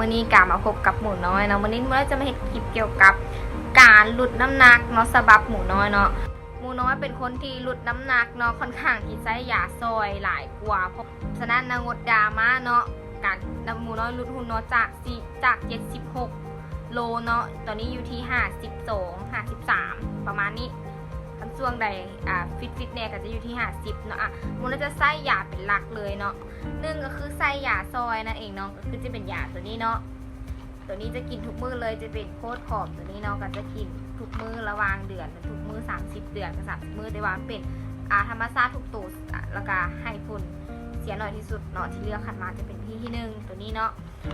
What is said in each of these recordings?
ມື້ນີ້ກະມາພົບກັບໝູນ້ອຍເນາະ. ມື້ນີ້ໝູນ້ອຍຈະມາເຮັດຄລິບກ່ຽວກັບການຫຼຸດນ້ຳໜັກເນາະ ສະບັບໝູນ້ອຍເນາະ. ໝູນ້ອຍເປັນຄົນທີ່ຫຼຸດນ້ຳໜັກເນາະ ຄ່ອນຂ້າງທີ່ໃຊ້ຢາຊ່ອຍຫຼາຍກວ່າ, ສະນັ້ນນະງົດດຣາມາເນາະ. ການ ໝູນ້ອຍຫຼຸດຫຸ່ນເນາະ ຈາກ ຈາກເຈັດສິບຫົກໂລເນາະ ຕອນນີ້ຢູ່ທີ່ຫ້າສິບສອງ ຫ້າສິບສາມ ປະມານນີ້. ຄັນຊ່ວງໃດ ອ່າ ຟິດໆແດ່ກະຈະຢູ່ທີ່ຫ້າສິບເນາະ. ອະ ໝູນ້ອຍຈະໃຊ້ຢາເປັນຫຼັກເລີຍເນາະ. ໜຶ່ງກະຄືໃຊ້ຢາຊ່ອຍນັ້ນເອງເນາະ ກະຄືຈະເປັນຢາໂຕນີ້ເນາະ. ໂຕນີ້ຈະກິນທຸກມື້ເລີຍ ຈະເປັນໂຄດຫອມໂຕນີ້ເນາະ ກະຈະກິນທຸກມື້ລະຫວ່າງເດືອນ ທຸກມື້ສາມສິບ ເດືອນກະສາມສິບມື້ ແຕ່ວ່າເປັນ ອາ ທຳມະຊາດທຸກໂຕ ລະກະໃຫ້ຜົນເສຍໜ້ອຍທີ່ສຸດເນາະ. ທີ່ເລືອກຄັດມາຈະເປັນວິທີທີໜຶ່ງໂຕນີ້ເນາະ.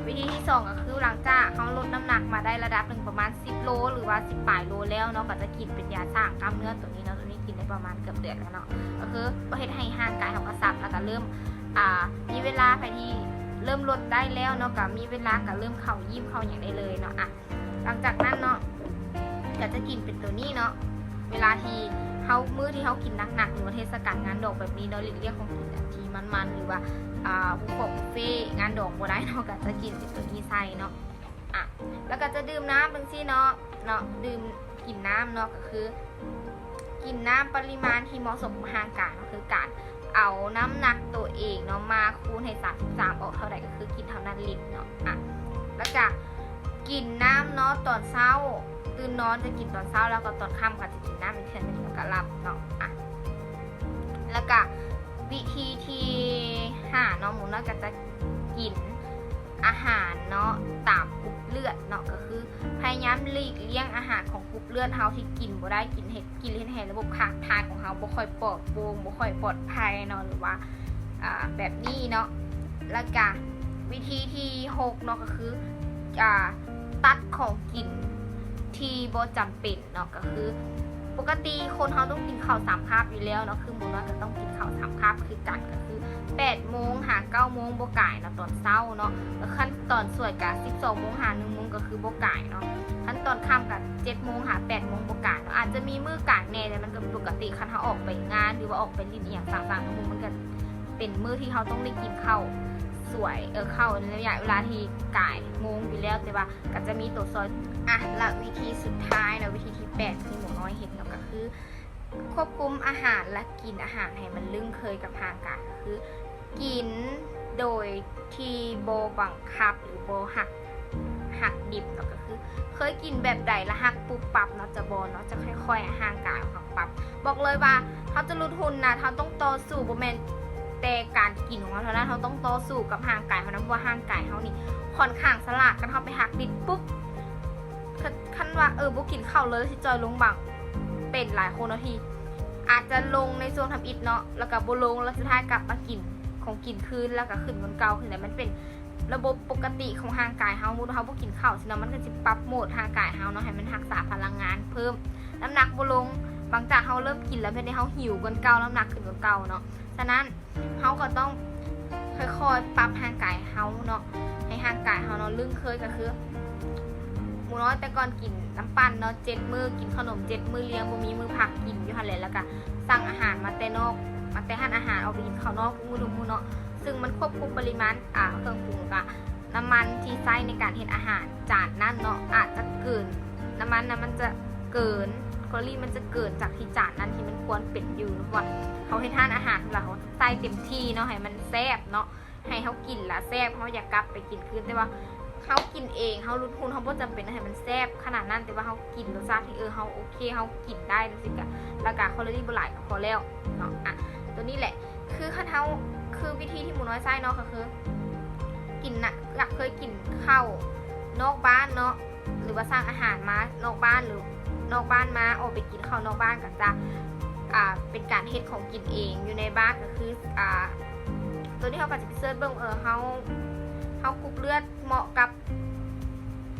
ວິທີທີສອງກະຄື ຫຼັງຈາກເຮົາຫຼຸດນ້ຳໜັກມາໄດ້ລະດັບໜຶ່ງ ປະມານສິບໂລ ຫຼືວ່າສິບປາຍໂລແລ້ວເນາະ ກະຈະກິນເປັນຢາສ້າງກ້າມເນື້ອໂຕນີ້ເນາະ. ໂຕນີ້ກິນໄດ້ປະມານເກືອບເດືອນແລ້ວເນາະ ກະຄືເຮັດໃຫ້ຮ່າງກາຍເຮົາກະຊັບ ລະກະເລີ່ມ ອາ ມີເວລາ ໃຜທີ່ເລີ່ມລົດໄດ້ແລ້ວເນາະ ກະມີເວລາກະເລີ່ມເຂົ້າຢິມເຂົ້າຫຍັງໄດ້ເລີຍເນາະ. ອະ ຫຼັງຈາກນັ້ນເນາະ ກະຈະກິນເປັນໂຕນີ້ເນາະ ເວລາທີ່ເຮົາ ມື້ທີ່ເຮົາກິນໜັກໆ ຫຼືວ່າເທດສະການງານດອງແບບນີ້ເນາະ ຫຼີກລ່ຽງຂອງກິນທີ່ມັນໆ ຫຼືວ່າ ອາ ບຸບເຟ ງານດອງບໍ່ໄດ້ເນາະ ກະຈະກິນເປັນໂຕນີ້ໃສ່ເນາະ. ອະ ລະກະຈະດື່ມນ້ຳຈັ່ງຊີ້ເນາະ ເນາະ ດື່ມ ກິນນ້ຳເນາະ ກະຄື ກິນນ້ຳປະລິມານທີ່ເໝາະສົມກັບຮ່າງກາຍເນາະ ຄືການເອົານ້ຳໜັກໂຕເອງເນາະ ມາຄູນໃຫ້ສາມສິບສາມອອກເທົ່າໃດ ກະຄືກິນເທົ່ານັ້ນລິດເນາະ. ອະ ລະກະກິນນ້ຳເນາະ ຕອນເຊົ້າ ຕື່ນນອນຈະກິນຕອນເຊົ້າ ລະກະຕອນຄ່ຳກະຈະກິນນ້ຳອີກເທື່ອໜຶ່ງ ລະກະຫຼັບເນາະ. ອະ ລະກະວິທີທີຫ້າເນາະ ໝູນ້ອຍກະຈະກິນອາຫານເນາະ ຕາມກຸ່ມເລືອດເນາະ ກະຄືພະຍາຍາມຫຼີກລ່ຽງອາຫານຂອງກຸ່ມເລືອດເຮົາທີ່ກິນບໍ່ໄດ້ ກິນເຮັດ ກິນເຮັດໃຫ້ລະບົບຂັບຖ່າຍຂອງເຮົາບໍ່ຄ່ອຍປອດໂປ່ງ ບໍ່ຄ່ອຍປອດໄພເນາະ ຫຼືວ່າ ອາ ແບບນີ້ເນາະ. ລະກະວິທີທີຫົກເນາະ ກະຄື ອາ ຕັດຂອງກິນທີ່ບໍ່ຈຳເປັນເນາະ ກະຄື ປົກກະຕິຄົນເຮົາຕ້ອງກິນເຂົ້າສາມຄາບຢູ່ແລ້ວເນາະ ຄືໝູນ້ອຍກະຕ້ອງກິນເຂົ້າສາມຄາບຄືກັນ ກະຄືແປດໂມງຫາເກົ້າໂມງບໍ່ກາຍເນາະ ຕອນເຊົ້າເນາະ. ລະຄັນຕອນສວຍກະສິບສອງໂມງຫາໜຶ່ງໂມງ ກະຄືບໍ່ກາຍເນາະ. ຄັນຕອນຄ່ຳກະເຈັດໂມງຫາແປດໂມງບໍ່ກາຍເນາະ. ອາດຈະມີມື້ກາຍແດ່ ແຕ່ມັນກະເປັນປົກກະຕິ ຄັນເຮົາອອກໄປງານ ຫຼືວ່າອອກໄປຫຼິ້ນອີ່ຫຍັງສັງໆ ນຳໝູ່ ມັນກະເປັນມື້ທີ່ເຮົາຕ້ອງໄດ້ກິນເຂົ້າສວຍ ເອີ ເຂົ້າໃນໄລຍະເວລາທີ່ກາຍໂມງຢູ່ແລ້ວ ແຕ່ວ່າກະຈະມີໂຕຊອຍ. ອະ ລະວິທີສຸດທ້າຍເນາະ ວິທີທີແປດທີ່ໝູນ້ອຍເຮັດເນາະ ກະຄືຄວບຄຸມອາຫານ ລະກິນອາຫານໃຫ້ມັນລຶ້ງເຄີຍກັບຮ່າງກາຍ ກະຄື ກິນໂດຍທີ່ບໍ່ບັງຄັບ ຫຼືບໍ່ຫັກ ຫັກດິບເນາະ ກະຄືເຄີຍກິນແບບໃດລະຫັກປຸບປັບເນາະ ຈະບໍ່ເນາະ ຈະຄ່ອຍໆໃຫ້ຮ່າງກາຍເຮົາປັບ. ບອກເລີຍວ່າເຮົາຈະຫຼຸດຫຸ່ນນະ ເຮົາຕ້ອງຕໍ່ສູ້ ບໍ່ແມ່ນແຕ່ການກິນຂອງເຮົາເທົ່ານັ້ນ ເຮົາຕ້ອງຕໍ່ສູ້ກັບຮ່າງກາຍເຮົານຳ ເພາະວ່າຮ່າງກາຍເຮົານີ້ຄ່ອນຂ້າງສະຫຼາດ. ຄັນເຮົາໄປຫັກດິບປຸບ ຄັນ ຄັນວ່າ ເອີ ບໍ່ກິນເຂົ້າເລີຍ ຊິຈ່ອຍລົງບາງ ເປັນຫຼາຍຄົນເນາະ ທີ່ອາດຈະລົງໃນຊ່ວງທຳອິດເນາະ ລະກະບໍ່ລົງ ລະສຸດທ້າຍກັບມາກິນຂອງກິນຄືນ ລະກະຂຶ້ນກວ່າເກົ່າ. ຄືແຫຼະ ມັນເປັນລະບົບປົກກະຕິຂອງຮ່າງກາຍເຮົາ ສົມມຸດວ່າເຮົາບໍ່ກິນເຂົ້າຊີ້ເນາະ ມັນກະຊິປັບໂໝດຮ່າງກາຍເຮົາເນາະ ໃຫ້ມັນຮັກສາພະລັງງານ ເພີ່ມນ້ຳໜັກບໍ່ລົງ. ບາງຈາກເຮົາເລີ່ມກິນລະ ແບບນີ້ເຮົາຫິວກວ່າເກົ່າ ນ້ຳໜັກຂຶ້ນກວ່າເກົ່າເນາະ. ສະນັ້ນ ເຮົາກະຕ້ອງຄ່ອຍໆປັບຮ່າງກາຍເຮົາເນາະ ໃຫ້ຮ່າງກາຍເຮົາເນາະລຶ້ງເຄີຍ. ກະຄືໝູນ້ອຍແຕ່ກ່ອນກິນນ້ຳປັ່ນເນາະ ເຈັດມື້ ກິນເຂົ້າໜົມເຈັດມື້ລຽງ ບໍ່ມີມື້ພັກ ກິນຢູ່ຫັ້ນແຫຼະ ລະກະສັ່ງອາຫານມາແຕ່ນອກ ມາແຕ່ຮ້ານອາຫານ ອອກໄປກິນເຂົ້ານອກທຸກມື້ໆເນາະ ຊຶ່ງມັນຄວບຄຸມປະລິມານ ອາ ເຄື່ອງປຸງ ລະກະ ນ້ຳມັນທີ່ໃຊ້ໃນການເຮັດອາຫານຈານນັ້ນເນາະ ອາດຈະເກີນ ນ້ຳມັນນະ ມັນຈະເກີນ ແຄລໍຣີມັນຈະເກີນຈາກທີ່ຈານນັ້ນທີ່ມັນຄວນເປັນຢູ່ເນາະ. ເພາະວ່າເຮົາເຮັດຮ້ານອາຫານລະ ເຮົາໃສ່ເຕັມທີ່ເນາະ ໃຫ້ມັນແຊບເນາະ ໃຫ້ເຮົາກິນລະແຊບ ເຮົາຢາກກັບໄປກິນຄືນ. ແຕ່ວ່າເຮົາກິນເອງ ເຮົາຫຼຸດຫຸ່ນ ເຮົາບໍ່ຈຳເປັນໃຫ້ມັນແຊບຂະໜາດນັ້ນ ແຕ່ວ່າເຮົາກິນລົດຊາດທີ່ ເອີ ເຮົາໂອເຄ ເຮົາກິນໄດ້ຈັ່ງຊີ້ກະ ລະກະແຄລໍຣີບໍ່ຫຼາຍກະພໍແລ້ວເນາະ. ອາ ໂຕນີ້ແຫຼະ ຄືຄັນເຮົາ ຄືວິທີທີ່ໝູນ້ອຍໃຊ້ເນາະ ກະຄື ກິນນະ ຢາກເຄີຍກິນເຂົ້ານອກບ້ານເນາະ ຫຼືວ່າສັ່ງອາຫານມານອກບ້ານ ຫຼືນອກບ້ານມາ ອອກໄປກິນເຂົ້ານອກບ້ານ ກະຈະ ອາ ເປັນການເຮັດຂອງກິນເອງຢູ່ໃນບ້ານ. ກະຄື ອາ ໂຕນີ້ເຮົາກະຈະໄປເສີດເບິ່ງ ເອີ ເຮົາ ເຮົາກຸ່ມເລືອດເໝາະກັບ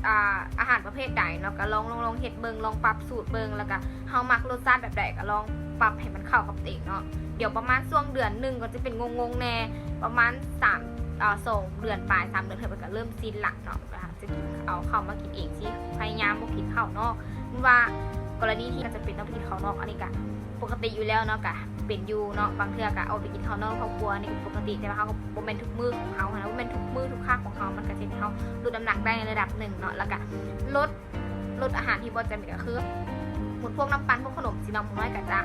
ອາ ອາຫານປະເພດໃດເນາະ ກະລອງ ລອງ ລອງເຮັດເບິ່ງ ລອງປັບສູດເບິ່ງ ລະກະເຮົາມັກລົດຊາດແບບໃດກະລອງປັບໃຫ້ມັນເຂົ້າກັບໂຕເອງເນາະ. ດຽວປະມານຊ່ວງເດືອນໜຶ່ງ ກະຈະເປັນງົງໆແດ່ ປະມານສາມ ອາ ສອງເດືອນປາຍ ສາມເດືອນ ເຮົາກະເລີ່ມຊິນລະເນາະ ວ່າຈະກິນ ເອົາເຂົ້າມາກິນເອງ ຊິພະຍາຍາມບໍ່ກິນເຂົ້ານອກ. ແມ່ນວ່າກໍລະນີທີ່ຈຳເປັນຕ້ອງໄປກິນເຂົ້ານອກ ອັນນີ້ກະປົກກະຕິຢູ່ແລ້ວເນາະ ກະ ເປັນຢູ່ເນາະ. ບາງເທື່ອກໍອອກໄປກິນເຂົ້ານອກຄອບຄົວ ອັນນີ້ກໍປົກກະຕິ, ແຕ່ວ່າເຮົາກໍບໍ່ແມ່ນທຸກມື້ຂອງເຮົາຫັ້ນນະ, ບໍ່ແມ່ນທຸກມື້ທຸກຄາບຂອງເຮົາ, ມັນກໍເຮັດໃຫ້ເຮົາຫຼຸດນ້ຳໜັກໄດ້ໃນລະດັບໜຶ່ງເນາະ. ແລ້ວກໍລົດ ລົດອາຫານທີ່ບໍ່ຈຳເປັນ ກໍຄືໝົດພວກນ້ຳປັ່ນ ພວກຂະໜົມຊີ້ເນາະ, ໝູນ້ອຍກໍຈະ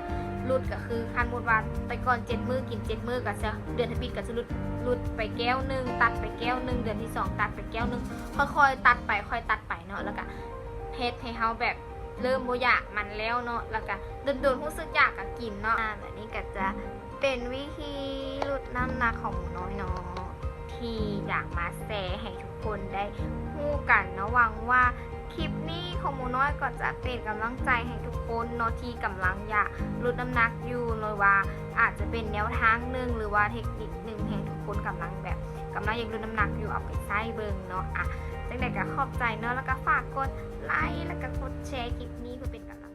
ຫຼຸດ, ກໍຄືຄັນໝົດວ່າແຕ່ກ່ອນເຈັດມື້ ກິນເຈັດມື້ ກໍຈະເດືອນທຳອິດກໍຈະຫຼຸດ ຫຼຸດໄປແກ້ວໜຶ່ງ ຕັດໄປແກ້ວໜຶ່ງ, ເດືອນທີສອງຕັດໄປແກ້ວໜຶ່ງ, ຄ່ອຍໆຕັດໄປ ຄ່ອຍຕັດໄປເນາະ. ແລ້ວກໍເຮັດໃຫ້ເຮົາແບບເລີ່ມບໍ່ຢາກມັນແລ້ວເນາະ, ແລ້ວກໍດົນໆຮູ້ສຶກຢາກກໍກິນເນາະ. ອາ ແບບນີ້ກໍຈະເປັນວິທີຫຼຸດນ້ຳໜັກຂອງໝູນ້ອຍເນາະ ທີ່ຢາກມາແຊໃຫ້ທຸກຄົນໄດ້ຮູ້ກັນເນາະ. ຫວັງວ່າຄລິບນີ້ຂອງໝູນ້ອຍກໍຈະເປັນກຳລັງໃຈໃຫ້ທຸກຄົນເນາະ ທີ່ກຳລັງຢາກຫຼຸດນ້ຳໜັກຢູ່ ຫຼືວ່າອາດຈະເປັນແນວທາງໜຶ່ງ ຫຼືວ່າເທັກນິກໜຶ່ງ ໃຫ້ທຸກຄົນກຳລັງແບບ ກຳລັງຢາກຫຼຸດນ້ຳໜັກຢູ່ ເອົາໄປໃຊ້ເບິ່ງເນາະ. ອາ ຈັ່ງໃດກໍຂອບໃຈເນາະ, ແລ້ວກໍຝາກກົດໄລ ແລ້ວກໍກົດແຊຄລິບນີ້ ເພື່ອເປັນກຳລັງ